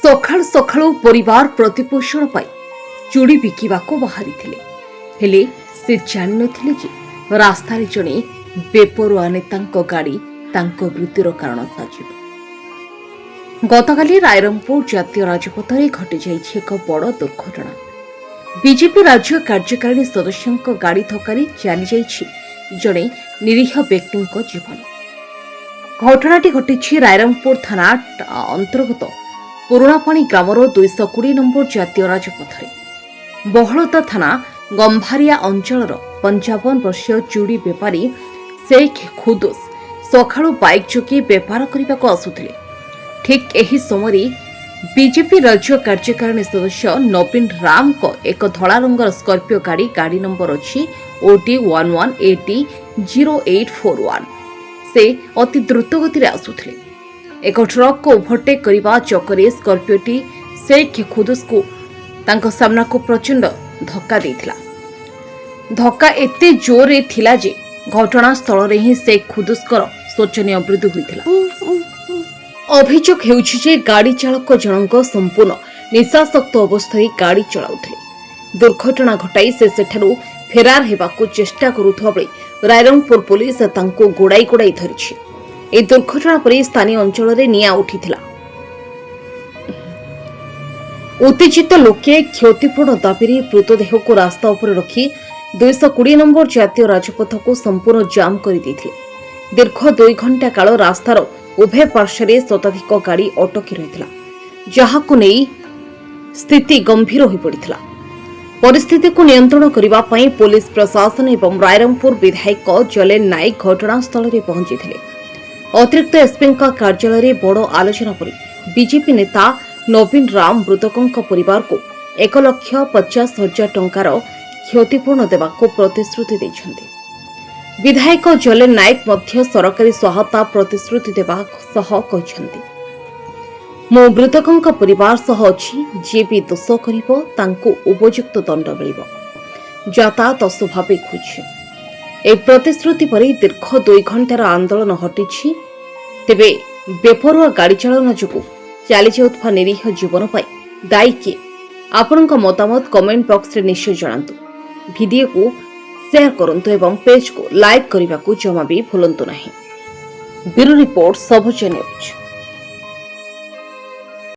ସକାଳୁ ସକାଳୁ ପରିବାର ପ୍ରତିପୋଷଣ ପାଇଁ ଚୁଡ଼ି ବିକିବାକୁ ବାହାରିଥିଲେ। ହେଲେ ସେ ଜାଣିନଥିଲେ ଯେ ରାସ୍ତାରେ ଜଣେ ବେପରୁଆ ନେତାଙ୍କ ଗାଡ଼ି ତାଙ୍କ ମୃତ୍ୟୁର କାରଣ ସାଜିବ। ଗତକାଲି ରାଇରଙ୍ଗପୁର ଜାତୀୟ ରାଜପଥରେ ଘଟିଯାଇଛି ଏକ ବଡ଼ ଦୁର୍ଘଟଣା। ବିଜେପି ରାଜ୍ୟ କାର୍ଯ୍ୟକାରିଣୀ ସଦସ୍ୟଙ୍କ ଗାଡ଼ି ଧକ୍କାରେ ଚାଲିଯାଇଛି ଜଣେ ନିରୀହ ବ୍ୟକ୍ତିଙ୍କ ଜୀବନ। ଘଟଣାଟି ଘଟିଛି ରାଇରଙ୍ଗପୁର ଥାନା ଅନ୍ତର୍ଗତ ପୁରୁଣାପାଣି ଗ୍ରାମର 220 ନମ୍ବର ଜାତୀୟ ରାଜପଥରେ। ବହଳଦା ଥାନା ଗମ୍ଭାରିଆ ଅଞ୍ଚଳର 55 ବର୍ଷୀୟ ଚୁଡ଼ି ବେପାରୀ ଶେଖ୍ ଖୁଦୁସ ସକାଳୁ ବାଇକ୍ ଯୋଗେ ବେପାର କରିବାକୁ ଆସୁଥିଲେ। ଠିକ୍ ଏହି ସମୟରେ ବିଜେପି ରାଜ୍ୟ କାର୍ଯ୍ୟକାରିଣୀ ସଦସ୍ୟ ନବୀନ ରାମଙ୍କ ଏକ ଧଳା ରଙ୍ଗର ସ୍କର୍ପିଓ ଗାଡ଼ି, ଗାଡ଼ି ନମ୍ବର ଅଛି OD 11 AT 0841, ସେ ଅତି ଦ୍ରୁତ ଗତିରେ ଆସୁଥିଲେ। ଏକ ଟ୍ରକ୍କୁ ଓଭରଟେକ୍ କରିବା ଚକରେ ସ୍କର୍ପିଓଟି ଶେଖ୍ ଖୁଦୁସକୁ ତାଙ୍କ ସାମ୍ନାକୁ ପ୍ରଚଣ୍ଡ ଧକ୍କା ଦେଇଥିଲା। ଧକ୍କା ଏତେ ଜୋରରେ ଥିଲା ଯେ ଘଟଣାସ୍ଥଳରେ ହିଁ ଶେଖ୍ ଖୁଦୁସଙ୍କର ଶୋଚନୀୟ ମୃତ୍ୟୁ ହୋଇଥିଲା। ଅଭିଯୋଗ ହେଉଛି ଯେ ଗାଡ଼ି ଚାଳକ ଜଣଙ୍କ ସମ୍ପୂର୍ଣ୍ଣ ନିଶାସକ୍ତ ଅବସ୍ଥାରେ ଗାଡ଼ି ଚଳାଉଥିଲେ। ଦୁର୍ଘଟଣା ଘଟାଇ ସେ ସେଠାରୁ ଫେରାର ହେବାକୁ ଚେଷ୍ଟା କରୁଥିବା ବେଳେ ରାଇରଙ୍ଗପୁର ପୋଲିସ ତାଙ୍କୁ ଗୋଡ଼ାଇ ଗୋଡ଼ାଇ ଧରିଛି। ଏହି ଦୁର୍ଘଟଣା ପରେ ସ୍ଥାନୀୟ ଅଞ୍ଚଳରେ ନିଆଁ ଉଠିଥିଲା। ଉତ୍ତେଜିତ ଲୋକେ କ୍ଷତିପୂରଣ ଦାବିରେ ମୃତଦେହକୁ ରାସ୍ତା ଉପରେ ରଖି 220 ନମ୍ବର ଜାତୀୟ ରାଜପଥକୁ ସମ୍ପୂର୍ଣ୍ଣ ଜାମ୍ କରିଦେଇଥିଲେ। ଦୀର୍ଘ 2 ଘଣ୍ଟା କାଳ ରାସ୍ତାର ଉଭୟ ପାର୍ଶ୍ୱରେ ଶତାଧିକ ଗାଡ଼ି ଅଟକି ରହିଥିଲା, ଯାହାକୁ ନେଇ ସ୍ଥିତି ଗମ୍ଭୀର ହୋଇପଡ଼ିଥିଲା। ପରିସ୍ଥିତିକୁ ନିୟନ୍ତ୍ରଣ କରିବା ପାଇଁ ପୋଲିସ ପ୍ରଶାସନ ଏବଂ ରାଇରଙ୍ଗପୁର ବିଧାୟକ ଜଲେନ ନାୟକ ଘଟଣାସ୍ଥଳରେ ପହଞ୍ଚିଥିଲେ। ଅତିରିକ୍ତ ଏସ୍ପିଙ୍କ କାର୍ଯ୍ୟାଳୟରେ ବଡ଼ ଆଲୋଚନା ପରେ ବିଜେପି ନେତା ନବୀନ ରାମ ମୃତକଙ୍କ ପରିବାରକୁ 1,50,000 ଟଙ୍କାର କ୍ଷତିପୂରଣ ଦେବାକୁ ପ୍ରତିଶ୍ରୁତି ଦେଇଛନ୍ତି। ବିଧାୟକ ଜଲେନ ନାୟକ ମଧ୍ୟ ସରକାରୀ ସହାୟତା ପ୍ରତିଶ୍ରୁତି ଦେବା ସହ କହିଛନ୍ତି, "ମୁଁ ମୃତକଙ୍କ ପରିବାର ସହ ଅଛି। ଯିଏ ବି ଦୋଷ କରିବ, ତାଙ୍କୁ ଉପଯୁକ୍ତ ଦଣ୍ଡ ମିଳିବ।" ଯାତାୟାତ ସ୍ୱାଭାବିକ ହୋଇଛି। ଏହି ପ୍ରତିଶ୍ରୁତି ପରେ ଦୀର୍ଘ 2 ଘଣ୍ଟାର ଆନ୍ଦୋଳନ ହଟିଛି। ତେବେ ବେପରୁଆ ଗାଡ଼ି ଚାଳନା ଯୋଗୁଁ ଚାଲିଯାଉଥିବା ନିରୀହ ଜୀବନ ପାଇଁ ଦାୟୀ କିଏ? ଆପଣଙ୍କ ମତାମତ କମେଣ୍ଟ ବକ୍ସରେ ନିଶ୍ଚୟ ଜଣାନ୍ତୁ। ଭିଡିଓକୁ ସେୟାର କରନ୍ତୁ ଏବଂ ପେଜକୁ ଲାଇକ୍ କରିବାକୁ ଜମା ବି ଭୁଲନ୍ତୁ ନାହିଁ। ବ୍ୟୁରୋ ରିପୋର୍ଟ, ସବୁଜ ନ୍ୟୁଜ୍।